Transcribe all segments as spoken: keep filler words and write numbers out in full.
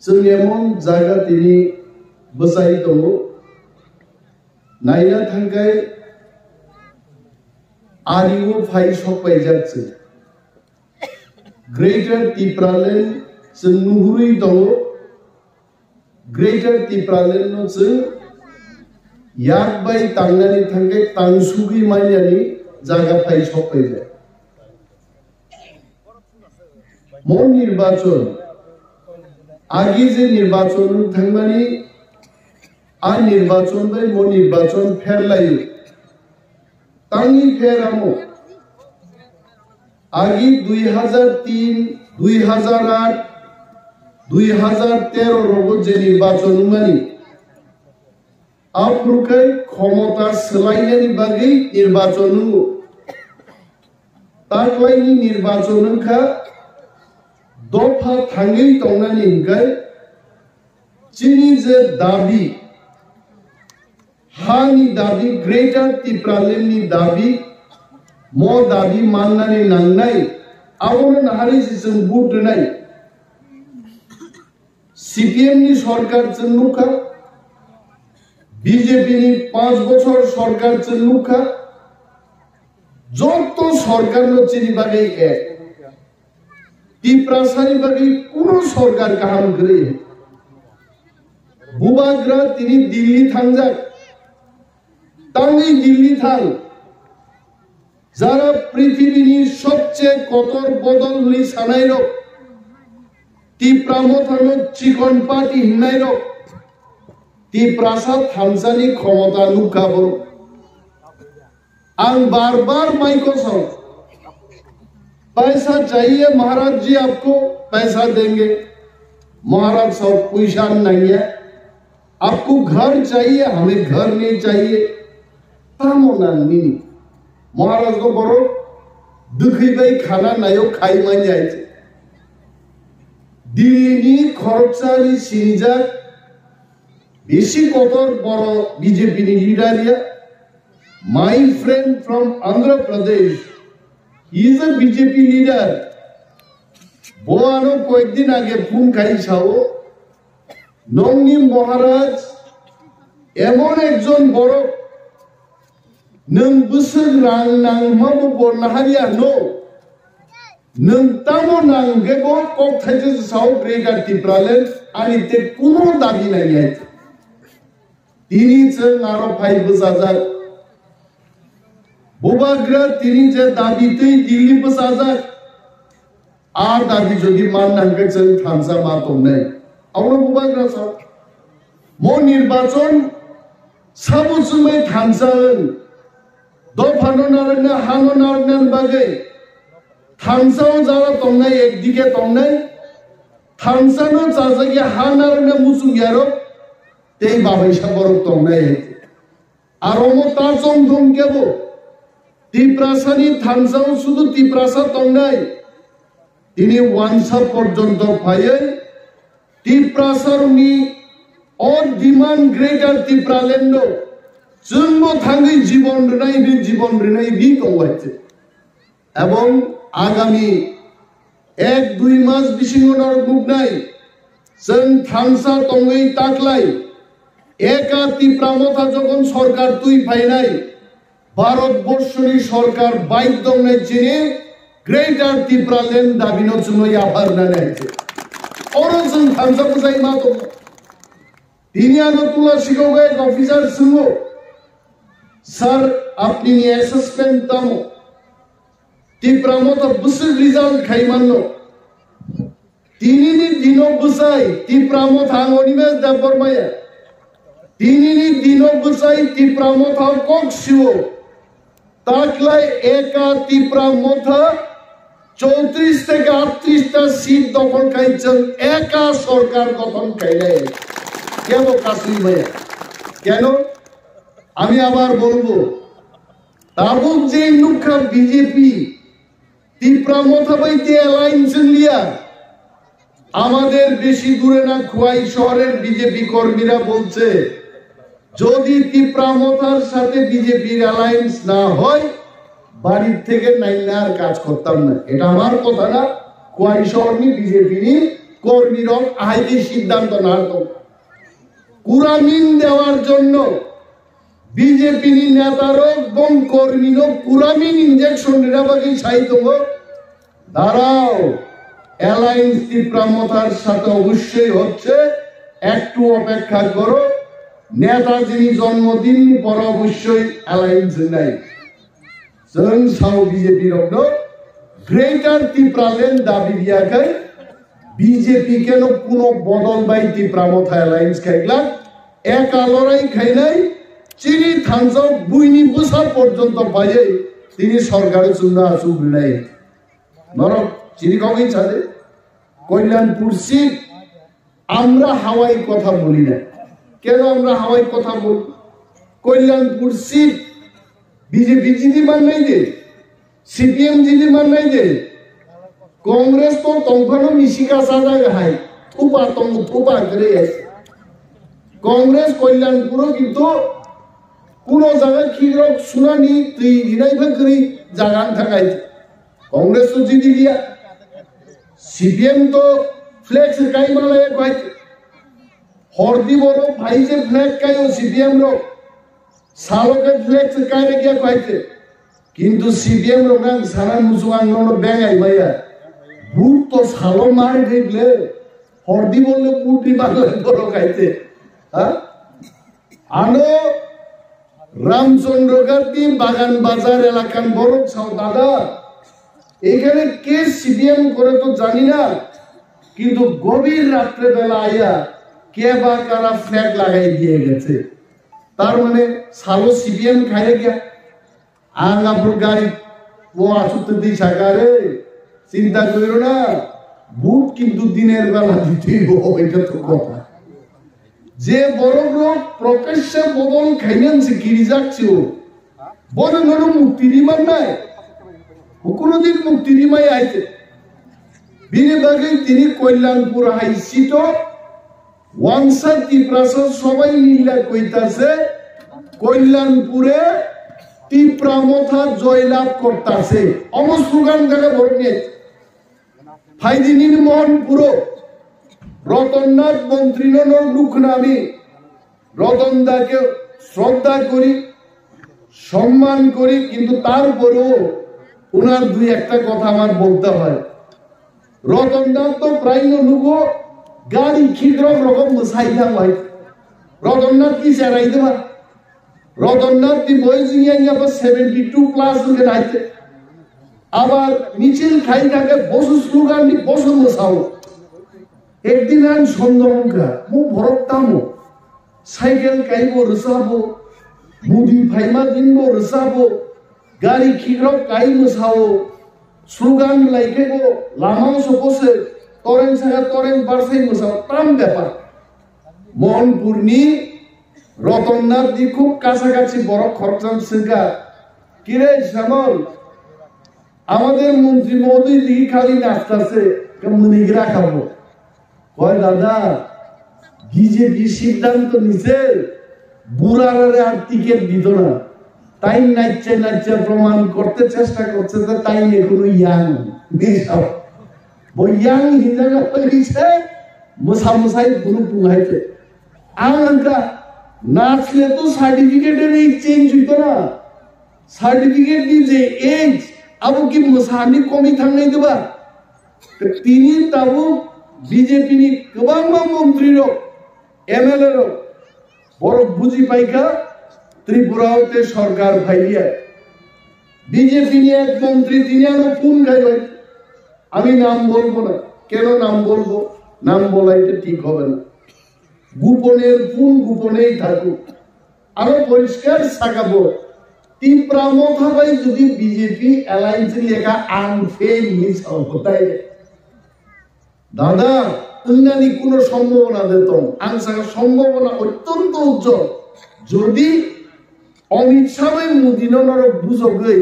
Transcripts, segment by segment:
Chwng emon jaga tini bwchai tongo, naina thangkhai ario phai sokpaijak chwng. Greater Tipraland chwng nuhurwi tongo. Greater Tipraland no chwng yak bai tangnani thangkhai tangsugwi manyani jaga phai sokpaijak. Mo nirbachon, agi je nirbachon thangmani, a nirbachon bai mo nirbachon pherlaio. Tangwi pheramo. Agi dui hazar tin, dui hazar aat, dui hazar tero rogo je nirbachon wngmani, aphuru khai khomota swlainani bagwi nirbachon wngo. Taklaini nirbachon wngkha dopha thangwi tongnani hwnkhe chini je dabi, hani dabi, Greater Tipraland ni dabi, mo dabi mannani nangnai, abono naharwi se chwng vote rwnai. C P M ni sorkar chwng nukha, B J P ni panch bochor sorkar chwng nukha, joto sorkar no chini bagwi ek. Tiprasani bagwi kuno sorkar kaham kwrwi. Bubagra tini Delhi thangjak, tangwi Delhi thang. Jara prithibini sobche kotor bodol hwnwi sanairok, Tipra mothano chikon party hwnnairok, Tiprasa thansani khomota nukha borok. Ang bar bar maiko sao, "Paisa chahiye Maharaj ji aapko, paisa denge." Maharaj sao, "Puisa nangya." Aapko ghar chahiye, hame ghar nahi chahiye. Tamo nang nini? Maharaj no borok dwkhwi bai khana nayo khai manya hai. Delhi ni khoroksa ni sinijak bisi kotor borok B J P ni leader ya. My friend from Andhra Pradesh, he is a B J P leader. Bo ano koyekdin age phone khai sao, "Nongni Maharaj emon ekjon borok, nwng bwswk rang nangma bo bo naharya hwno, nwng tamo nang hwnkhe bo kok thaisa sao Greater Tipraland, ani te kuno dabi nangya." Tini chwng aro phai bwchajak. Bubagra tini je dabi twi Delhi bwchajak, a dabi jodi man nangkhe chwng thansa ma tongnai. Abono bubagra sa. Mo nirbachon sabo chwngbai thansa wng. Dophano narwkna, hano narwkna bagwi thansa o jara tongnai, ekdike tongnai. Thansa no chajagya ha narwkna muchungyarok tei babaisa borok tongnai. Aro mo ta chong thung kebo Tiprasani thansao sudu Tiprasa tongnai. Tini wansa porjonto phaiwi Tiprasarokni o demand Greater Tipraland o chwngbo thangwi jibon rwnai hwnwi jibon rwnai hwnwi tongwai se. Ebong agami ek dui mas bisingo norok nuknai, chwng thansa tongwi taklai. Eka Tipra Motha jokhon sorkar twi phainai, Bharat borshoni sorkar baidhyo wngnai chini Greater Tipraland dabino chwngno yapharnani hai se. Oro chwng thansa bwsai ma tongo. Tini ano Tula Sikok ek officer swngo, "Sir, apni ni assessment tamo? Tipra Motha bwswk result khai manno?" Tini ni dino bwsai Tipra Motha, ang Animesh Debbarma ya. Tini ni dino bwsai Tipra Motha kok sio. Taklai eka Tipra Motha chowtris theke aatris ta seat dokhol khai chwng eka sorkar gothon khainai. Kebo kasui maya? Keno? Ami abar bolbo, tabuk je nukha B J P, Tipra Motha bai te alliance wng liya. আমাদের বেশি দূরে না, খোয়াই শহরের বিজেপি কর্মীরা বলছে, যদি তিপ্রা মথার সাথে বিজেপির অ্যালায়েন্স না হয়, বাড়ির থেকে নাইলে আর কাজ করতাম না। এটা আমার কথা না, খোয়াই শহরনি বিজেপিনি কর্মীরক আহাইকে সিদ্ধান্ত না তো। কুরামিন দেওয়ার জন্য বিজেপি নি নেতারক এবং কর্মীরক কুরামিন ইঞ্জেকশন দিনা বাকি চাই তো। দাঁড়াও, অ্যালায়েন্স তিপ্রা মথার সাথে অবশ্যই হচ্ছে, একটু অপেক্ষা করো। নেতাজির জন্মদিন পর অবশ্যই অ্যালায়েন্স নাই। Chwng sao B J P rokno Greater Tipraland dabi riyakhai B J P keno kuno bodol bai Tipra Motha alliance khaiglak, eka lorai khainai chini thansa buini bwsa porjonto paiwi tini sorkar chumna achuk rinai. Norok chini kok hinsa de Kalyanpur seat আমরা হাওয়াই কথা বলি না। কেন আমরা হাওয়াই কথা বলি? Kalyanpur seat BJP জিদি Mannai de, CPM জিদি মান্নাই de, কংগ্রেস তো তংফানো মিশিকা সাজা হাই, থুপা তং থুপা করে আছে। কংগ্রেস কল্যাণপুরও কিন্তু কোনো জায়গায় খিগ্রক শুনানি তুই দিনাই ফেকরি জাগান থাকাই। কংগ্রেস তো জিদি গিয়া, সিপিএম তো ফ্লেক্স কাই মালায় কয়, হরদি বড় ভাই যে ফ্লেক্স কাই ও সিপিএম রো, সালকে ফ্লেক্স কাই রে গিয়া কইতে। কিন্তু সিপিএম রো গান সারা মুসুয়ান নো বেঙ্গাই মাইয়া। ভোট তো সালো মারি দিলে, হরদি বললে ভোট দি বাংলায় বড় খাইতে। হ্যাঁ? Ano Ramchandra Gandhi Bagan Bazar elakan borok sao, "দাদা, এখানে কে সিপিএম করে তো জানি না, কিন্তু গভীর রাত্রে বেলা আইয়া কে বা কারা ফ্ল্যাগ লাগাই দিয়ে গেছে।" তার মানে সালো সিপিএম খাইয়া গিয়া। Ang aphuru gari o asuk twi sakare, chinta koiro na, vote কিন্তু দিনের বেলা দিতেই হবে, এটা তো কথা। যে বড় বড় প্রকাশ্যে বদল খাইলেন সে গিরিজাক ছিল, বড় বড় মুক্তি দিবার নাই, কোনোদিন মুক্তি দিমাই আইতে। বিনে বাগে তিনি কল্যাণপুর হাই সিটো Wansa Tiprasa সবাই মিলে কইতাছে, কল্যাণপুরে তিপ্রা মথা জয়লাভ করতাছে। অমর স্লোগান জায়গা ভোট নিয়ে। ফাইদিনির মোহনপুরো রতননাথ মন্ত্রী নন লুকনামি রতন দাকে শ্রদ্ধা করি, সম্মান করি, কিন্তু তারপরেও ওনার দুই একটা কথা আমার বলতে হয়। Rotondar to prai no nugo, gari khikrok rogo mwsai thang bai. Rotondar ki cherai deba? Rotondar ti boy jingya ya ba seventy two plus ke naite. Abar michil khai thake bosu slogan ni bosu mwsao. Ekdin ang sondong ka, mo borok tamo. Cycle kaibo rwchabo, mudi phaima dinbo rwchabo, gari khikrok kai mwsao, slogan laikhebo, lama sokose, toreng saka toreng barsai mwsao, tam bepar. Mohanpurni Rotondar di khub kasakachi borok khoroksa swngkha, "Kire Shyamol, amader montri mohodoy digi khali nastashe, ka mwnwi gra khabo." কয়, "দাদা, বিজেপি সিদ্ধান্ত নিছে, বুড়ারে আর টিকিট দিত না।" তাই নাচছে নাচছে প্রমাণ করতে চেষ্টা করছে যে তাই এখনো ইয়াং। বিশাল। বই ইয়াং হিজাগা হইছে, মশা মশাই গুরু পুঙ্গাইছে। আর একটা নাচলে তো সার্টিফিকেটের এই চেঞ্জ হইতো না। সার্টিফিকেট কি যে এজ, আবো কি মশানি কমি থাকলে দেবা? Tini tabuk B J P ni kwbangma montri rok, M L A rok, borok buji paikha Tripura o tei sorkar phailiya. B J P ni ek montri tini ano phone khai bai. আমি নাম বলবো না। কেন নাম বলবো? নাম বলাইতে ঠিক হবে না। গোপনের খুন গোপনেই থাকুক। Aro poriskar sakabo, Tipra Motha bai jodi B J P alliance lekha ang fail ni sao hotai. Dada, wngnani kuno sombhabona de tong. Ang saka sombhabona ottonto ujjol. Jodi Amit Shah bai Modi no norok bujogwi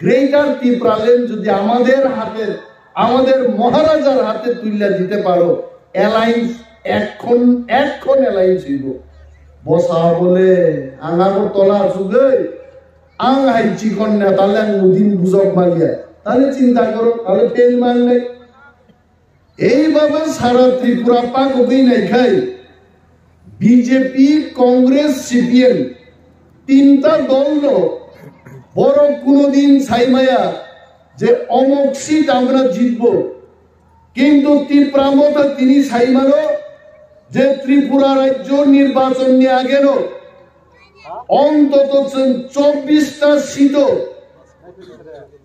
Greater Tipraland jodi amader hate, amader Maharajar hate tuilla dite paro, alliance ekhon, ekhon alliance hoibo. Bosa bole, ang Agartala achugwi, ang hai chikon neta le ang Modi ni bujok maliya. Tale chinta koro, tale fail manle. Eibabe sara Tripura pagogwi naikhai B J P, Congress, C P M tinta dolno borok kunodin saimaya je omok seat amra jitbo. Kintu Tipra Motha tini saimano je Tripura rajyo nirbachonni ageno ontoto chwng chobbish ta seat o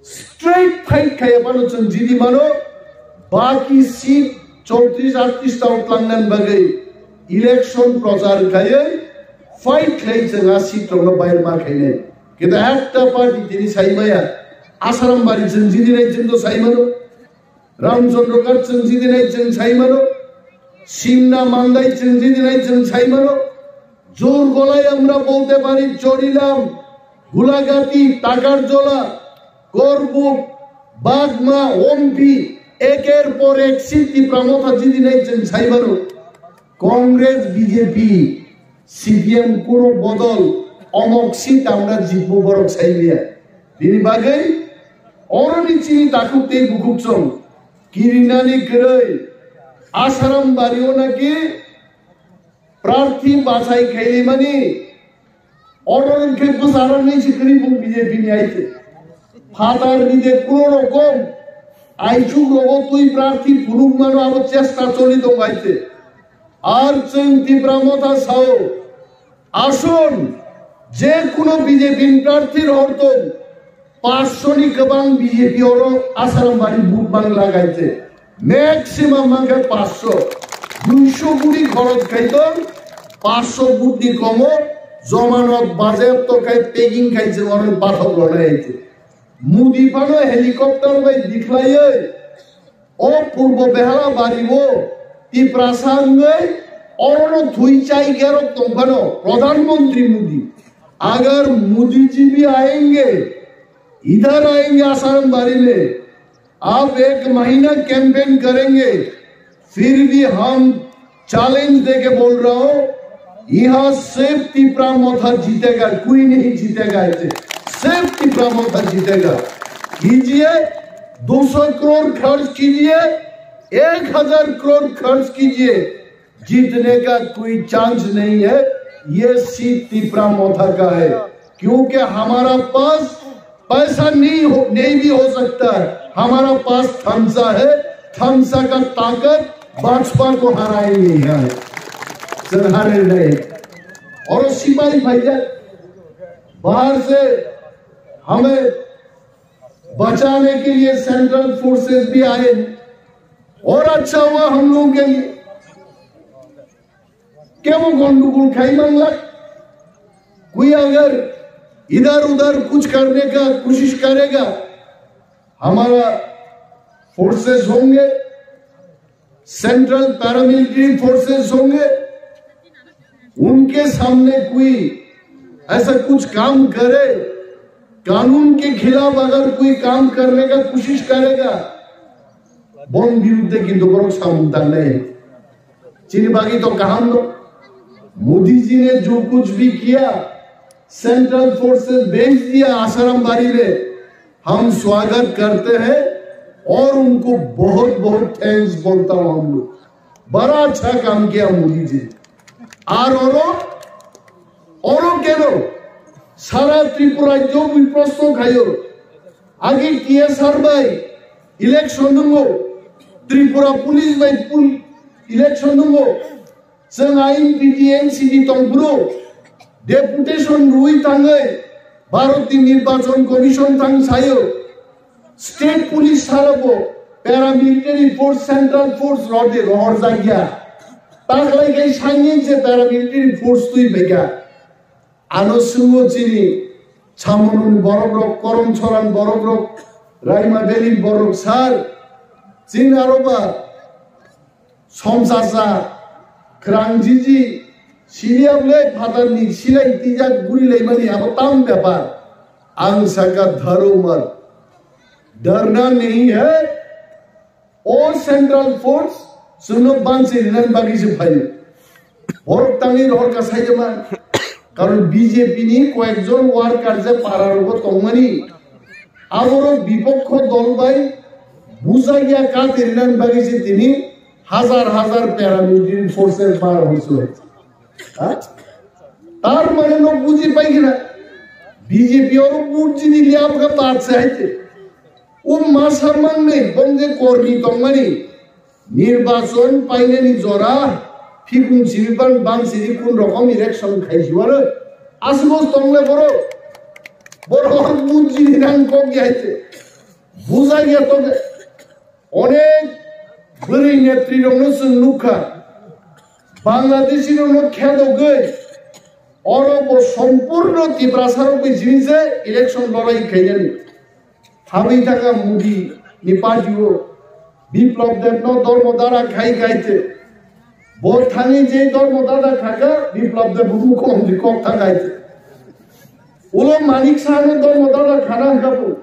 straight fight khaiya phano chwng jidi mano, baki seat chowtrish atrish ta o tlangnani bagwi election prochar khaiwi fight khlai chwng a seat rokno bayar ma khainai. Kintu ekta party tini saimaya, Asaram Bari chwng jidinai chwng to saimano, Ramchandra Ghat chwng jidinai chwng saimano, Simna Mandai chwng jidinai chwng saimano, জোর গলায় আমরা বলতে পারি, চরিলাম, গোলাঘাটি, টাকারজলা, করবুক, বাগমা, ওমপি, একের পর এক seat Tipra Motha jidinai chwng saimano. Congress, B J P, C P M kuno bodol omok seat amra jitbo borok saimaya. Bini bagwi oroni chini takhuk tei bukhuk chwng kirinani kwrwi Asaram Bario naki prarthi bachai khailimani order khe bwsarokni se kwrwi bung B J P ni aite. Phatar ni de kuno rokom aichuk rogo twi prarthi phunuk mano abo chesta choli tongo aite. Ar chwng Tipra Motha sao, asun je kuno B J P ni prarthi rohor tong, paanch sho ni kwbang B J P oro Asaram Bari vote bang lagaite. Maximum mangkha paanch sho, dui sho kuri khorok khai tong, paanch sho vote ni komo, jomanot bajayapto khai packing khai chwng oro pathok rwnai aite. Modi phano helicopter bai dikhlaiwi o Purbo Behala Bari o Tiprasa wngwi orono thwi chai gerok tongphano Pradhan Mantri Modi. Agar Modi ji bhi aayenge, idhar aayenge Asaram Bari mein, aap ek mahina campaign karenge, फिर भी हम चैलेंज देके बोल रहा हूं, यहां सिर्फ तिपरा मोथा जीतेगा, कोई नहीं जीतेगा। ऐसे सिर्फ तिपरा मोथा जीतेगा। कीजिए, दो सौ करोड़ खर्च कीजिए, एक हजार करोड़ खर्च कीजिए, जीतने का कोई चांस नहीं है। ये सीट तिपरा मोथा का है, क्योंकि हमारा पास पैसा नहीं हो, नहीं भी हो सकता है, हमारा पास थम्स अप है, थम्स अप का ताकत भाजपा को हराएंगे। यहाँ है, चल, हारे नहीं। और सिपाही भैया बाहर से हमें बचाने के लिए सेंट्रल फोर्सेस भी आए, और अच्छा हुआ हम लोगों के लिए। क्यों गंडगोल खाई मामला? कोई अगर इधर उधर कुछ करने का कोशिश करेगा, हमारा फोर्सेस होंगे, सेंट्रल पैरामिलिट्री फोर्सेस होंगे, उनके सामने कोई ऐसा कुछ काम करे, कानून के खिलाफ अगर कोई काम करने का कोशिश करेगा, बोन बिरुद्धे किंतु बड़ो सामंता नहीं। Chini bagi to kaham no. Modi जी ने जो कुछ भी किया, सेंट्रल फोर्सेस भेज दिया आसाराम बारी में, हम स्वागत करते हैं और उनको बहुत बहुत थैंक्स बोलता हूं हम लोग। बड़ा अच्छा काम किया मोदी जी। আর ওরো, ওরো কেন সারা ত্রিপুরা জমি প্রশ্ন খাইও? আগে টিএসআর ভাই ইলেকশন দঙ্গো, ত্রিপুরা পুলিশ ভাই ইলেকশন দঙ্গো, Chwng I N P T N C D tongphuru deputation rwi thangwi Bharot ni Nirbachon Commission thang sayo, state police salobo paramilitary force, central force rode rohor jagya. Taklai khai sangin je paramilitary force twi phaikha. Ano swngbo chini Chamoroni borok rok, Korom Soran borok rok, Raima Valley borok sar, chini aro ba Somsasa, khwrang jiji, siliya bwle phatarni silai tijak guri laimani abo tam bepar. Ang saka dharo mat, dharna nahi hai, o central force, chwngno bansi rinani bagwi se phaio. Borok tangwi rohor ka saijama, karon B J P ni koyekjon worker je para rogo tongmani, aborok bipokho dol bai Bujagya katirnan bagwi se tini hazar hazar paramilitary forces bar hoisu. Ha? Tar mane no buji paikha na. B J P oro buji ni liya bwkha tat se haite. O masa mangnwi bong je kormi tongmani nirbachon painani jora phikung simi ban bang siri kun rokom election khaisi waro. Aswk tongle borok. Borok buji ni nang kok ya haite. Bujagya tongkha. Onek bwrwi netrirokno chwng nukha, Bangladeshirokno khedogwi oro bo sompurno Tiprasarok bai simi se election lorai khainani. Habwi thangkha Modi ni party o Biplab Deb no dormo dara khai khai te. Bo thani je dormo dara khaka Biplab Deb bo mukhyamantri kok thang khai te. Ulo Manik Saha no dormo dara khana hwnkha bo.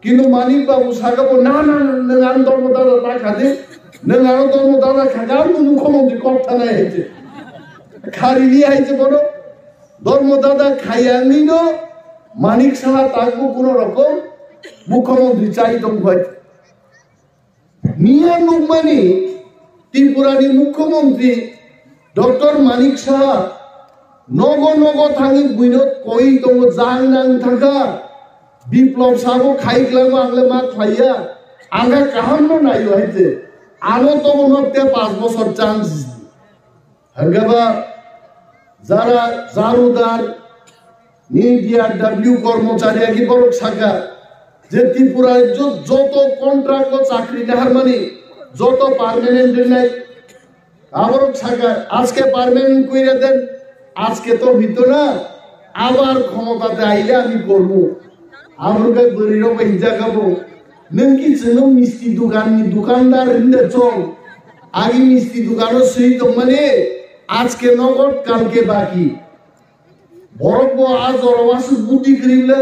Kintu Manik Babu saka bo, "Na, na, na, nwng ano dormo dada ta kha de, nwng ano dormo dada kha, ang bo mukhyamantri kok thanai," hai se. Khari ni hai se bono, dormo dada khaya ni no, Manik Saha tak bo kuno rokom mukhyamantri chai tong bai. Miya nukmani Tripura ni mukhyamantri Doctor Manik Saha nogo nogo thangwi buino koi tongo, jang nang thangkha. Biplab sabo khai khlaimo, ang le ma khlaiya. Ang kha kaham no naio hai se. Ano tobo no te panch bochor chance. Hwnkhe ba jara jarudar media W kormochari agi borok saka je Tripura jo-, joto contract o chakri naharmani, joto permanent rinai, aborok saka, "Ajke permanent koira den, ajke to hito na, abar khomota te aile ami kormo." Amorok bai bwrwi rok bai hinjak abo, "Nwng ki chwngno misti dukan ni dukandar hinda chong? Agi misti dukano swi tongmani, ajke nogod, kalke baki." Borok bo a jorao aswk buti kwrwi le,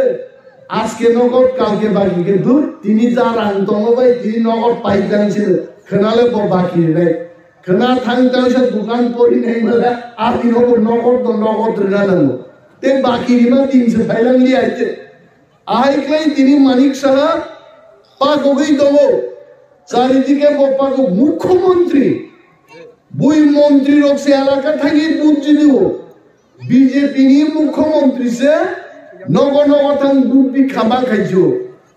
ajke nogod, kalke baki khe dur, tini ja rang tongo bai, tini nogod pai tang se, khwnale bo baki rinai. Khwna thang tang se dukan pori nai mala, a tino bo nogod do nogod rina nango. Te baki rima tin se phailang li aite. Ahai khlai tini Manik Saha pakogwi tongo. Charidike bo pago mukhyamantri. Bui montri rok se elaka thangwi vote jidi o. B J P ni mukhyamantri se nogo nogo thang vote bi khama khaisio.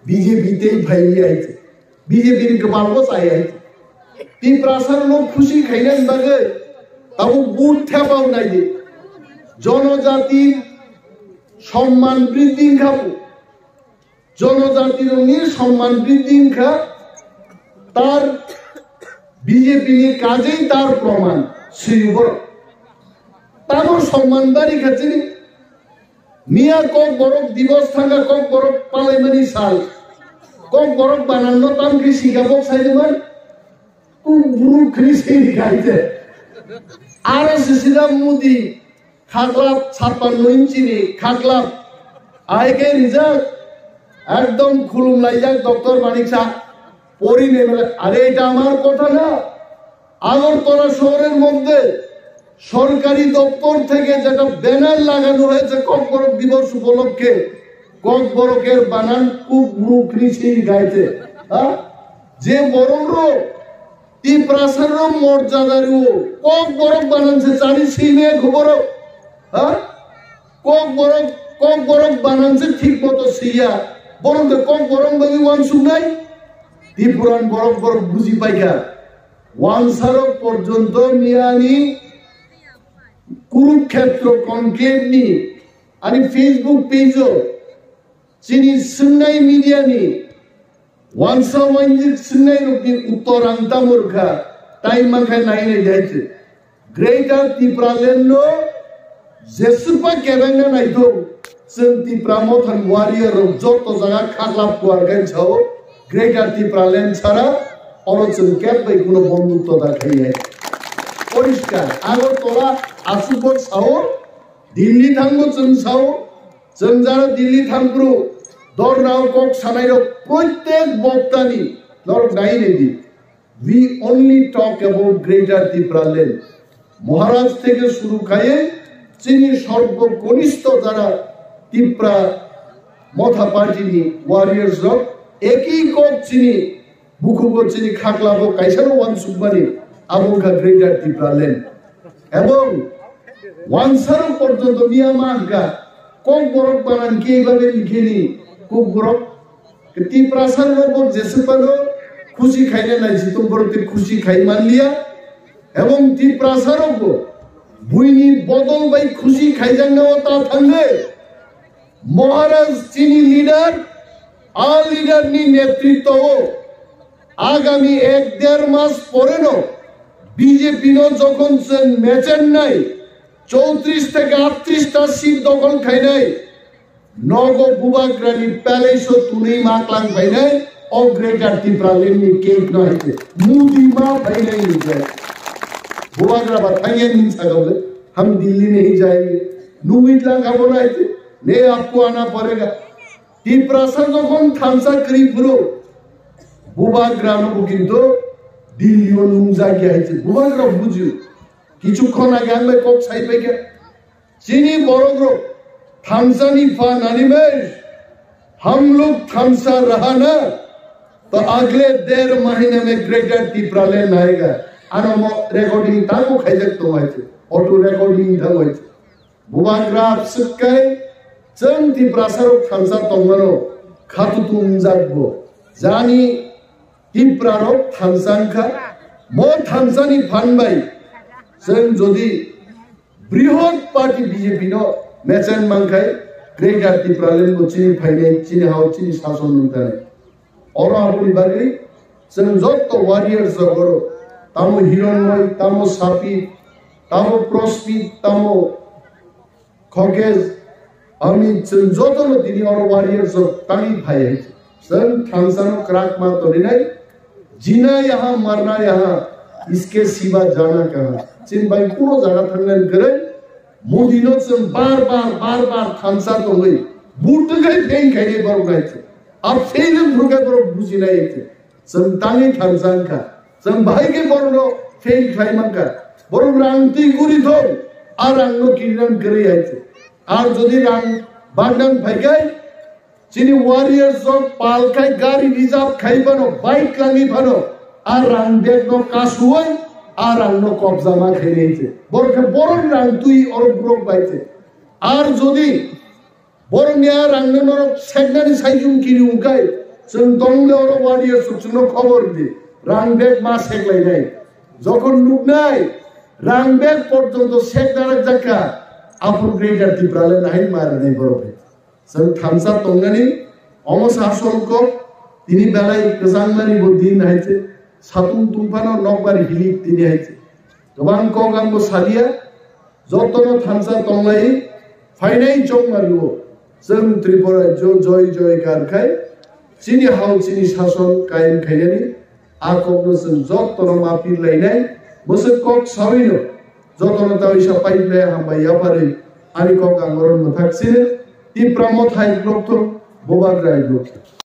B J P tei phaiwi aite. B J P ni kwpal bo chai aite. Tiprasa no khusi khaina bagwi abo vote thepao naidi. Jonojati somman briddi wngkha bo. Jonojatirokni somman briddi wngkha tar B J P ni kajei tar proman swiyo borok. Tamo somman bari kha chini. Miya Kokborok Divos thangkha, Kokborok palaimani sal. Kokborok bananno tamkhe sikha bok saiman. Kubru khri sini kaite. Aro sisida Modi khaklap, chappanno inchini khaklap. Aike rijak, ekdom khulum laijak Doctor Manik Saha. Pori ne bole, "Are, eta amar kotha na." Agartala shohoror moddhe সরকারি দপ্তর থেকে যেটা ব্যানার লাগানো হয়েছে ককবরক দিবস উপলক্ষে, ককবরকের বানান কুবরুক নিচেই গাইতে, হ্যাঁ? যে বড় Tiprasarno morjada rwo, Kokborok bananse chani sime kho borok. Ha? Kokborok, Kokborok bananse thik moto siya. Borok de Kokborok bagwi wansuknai. Tipuran borok borok buji paikha. Wansarok porjonto miyani Kurukhetro conclave ni ani Facebook page o chini swngnai media ni Wansa wainjik swngnai rokni uttor ang tamo rwkha, tai mankha nai nai dai se. Greater Tipraland no jeswkba kebengna naithok, chwng Tipra Mothani warrior rok joto jaga khaklap kuar gain sao, Greater Tipraland sara oro chwng keb bai kuno bonduk toda khai nai. Poriskar, Agartala aswk bo sao, Delhi thangbo chwng sao, chwng jara Delhi thangphuru, dornao kok sanairok proitek boktani norok nai nai di. We only talk about Greater Tipraland. Maharaj theke shuru khaye chini sorbo konistho jara Tipra Motha Party ni warriors rok eki kok chini Bukugo chini khaklabo kaisano wansukmani abo wngkha Greater Tipraland. Ebong wansarok porjonto miyama hwnkha Kokborok banan kebani likhini Kokborok Tiprasarokbo jeswkano khusi khaina naisitong borok tei khusi khai manliya. Ebong Tiprasarokbo buini bodol bai khusi khaijaknao ta thangwi Maharaj chini leader, a leader ni netritwo o agami ek der mas poreno B J P no jokhon chwng mechenai chowtris theke aatris ta seat dokhol khainai, nogo Bubagrani palace o tunui ma klang phainai, o Greater Tipraland ni cake no hai khe Modi ma phainai ni je. Bubagra ba thangya ni saga le, hum Delhi nahi jayenge. Nugui tlang abo nai te, ne aapko aana padega. Tiprasa jokhon thansa kwrwi phuru, Bubagra no bo kintu Delhi o nungjak ya hai se. Bubagra bujio. Kichu khon age ang bai kok sai pai khe. Chini borok rok thansa ni pha nani mai, hum log thansa raha na, to agle der mahine mein Greater Tipraland aayega. Ano mo recording tamo khaijak tong hai se. Auto recording tamo hai se. Bubagra swk khe chwng Tiprasarok thansa tongmano khatutung jakbo. Jani Tiprarok thansa wngkha, mo thansani phan bai chwng jodi brihot party B J P no mechen mankhai, Greater Tipraland bo chini phainai, chini hao, chini sason nungkani. Oro aboni bagwi chwng joto warriors rok oro, tamo Hironmoi, tamo Sapi, tamo Prospi, tamo Khokej, Amit, chwng jotono tini oro warriors rok tangwi phai hai. Chwng thansano kwrak ma torinai, jina yaha, marna yaha, iske siwa jana kaha. Chini bai kuno jaga thangnani kwrwi, Modi no chwng bar bar, bar bar thansa tongwi, but twkhai fail khainai borok nai chwng. A fail wng phuru khe borok bujinai hai chwng. Chwng tangwi thansa wngkha. Chwng bahai khe borokno fail khlai mankha. Borok rang twi guri thung, a rangno kirinan kwrwi hai se. Ar jodi rang bagnan phai khe, chini warriors rok pal khai gari reserve khai phano, bike langwi phano, a rang bag no kasuwi, a rang no kobja ma khainai se. Borok khe borok rang twi oro borok bai se. Ar jodi borokni a rangno norok seknani saichung kiri wngkhai, chwng tongmle oro warriors rok chwngno khobor di, rang bag ma seklainai. Jokhon nuknai, rang bag porjonto sekna jakha, aphuru Greater Tipraland hai ma rwnai borok hai. Chwng thansa tongnani omo sa songkok, tini belai kwchangmani bo din hai se, satung tungphano nokbar hilik tini hai se. Kwbang kok ang bo salia, jotono thansa tonglai phainai chongmani o chwng Tripura jo-, joy joy kar khai chini hao chini sason kayem khainani a kokno chwng jotono ma pirlainai. Bwswk kok sawino jotono tawi sa paiplai hambai yapharwi ani kok ang oro mwthak sini Tipra Mothai Block thung, Bubagra Block thung.